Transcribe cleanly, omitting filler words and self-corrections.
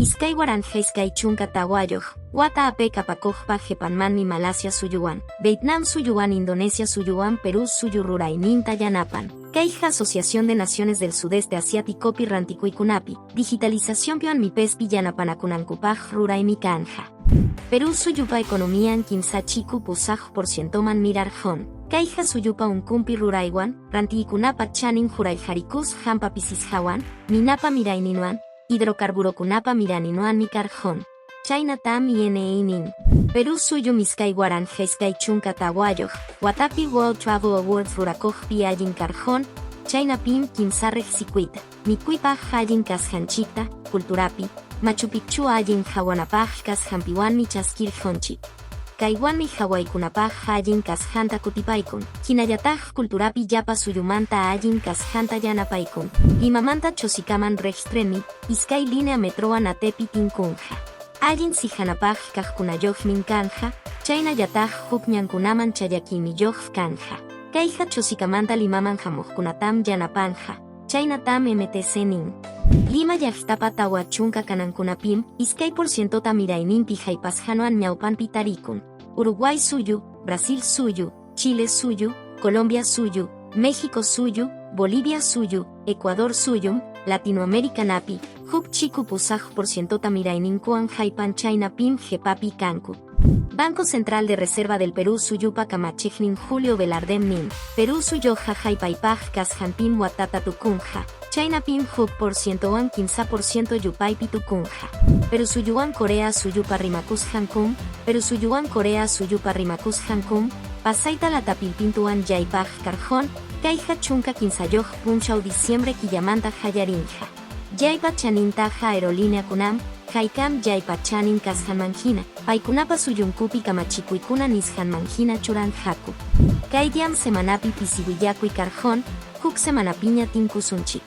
2024 wata APEC apakuqpa qhipanmanmi Malasia suyuwan, Vietnam suyuwan Indonesia suyuwan Perú suyu rurayninta yanapan. Kayqa Asociación de Naciones del Sudeste Asiáticopi rantikuykunapi, digitalizacionpiwan MIPESpi yanapanakunankupaq ruraymi kanja. Perú suyupa economían 3 8 por cientoman mirarqun. Kayqa suyupa unkunpi ruraywan, rantiykunapa chanin hurayharikusqanpa pisisqanwan, minapa mirayninwan, hidrocarburokunapa mirayninwanmi karqun. Chaynatam INE nin. Perú suyum 2024 watapi World Travel Awards rurakuqpi allin karqun, chaynapim kimsa riqsikuyta, mikuypaq allin kasqanchikta, culturapi, Machu Picchu allin qawanapaq kasqanpiwanmi chaskirqunchik. Kaywanmi qawaykunapaq allin kasqanta kutipaykun, hinallataq culturapi llapa suyumanta allin kasqanta yanapaykun. Limamanta Chosikaman riq trenmi, iskay línea metrowan Atepi tinkunqa. Allin sihanapaq kaqkunayuqmi kanja, chaynallataq huk ñankunaman chayakiyniyuq kanja. Kayqa Chosikamanta Limaman hamuqkunatam yanapanja, chaynatam MTC nin. Lima llaqtapa 40 kanankunapim, 2 por cientota mirayninpi haypasqanwan ñawpanpi tarikun. Uruguay suyu, Brasil suyu, Chile suyu, Colombia suyu, México suyu, Bolivia suyu, Ecuador suyum, Latinoamérica napi, huk chiku 8 por cientota mirayninkuwan haypan chaynapim qhipapi kanku. Banco Central de Reserva del Perú suyupa kamachiqnin Julio Velardem nin, Perú suyuqa haypaypaq kasqanpim watata tukunqa, chaynapim 1 por cientowan 3 por ciento yupaypi tukunqa. Perú suyuwan Corea suyupa rimakusqankum, Perú suyuwan Corea suyupa rimakusqankum, pasayta latapilpintuwan yaypaq karqun, kayqa 13 punchaw diciembre killamanta qallarinqa. Yaypa chanintaqa aerolíneakunam, haykam yaypa chanin kasqanman hina, paykunapa suyunkupi kamachikuykuna nisqanman hina churanqaku. Kay diam semanapi pisi willakuy karqun, huk semanapiña tinkusunchik.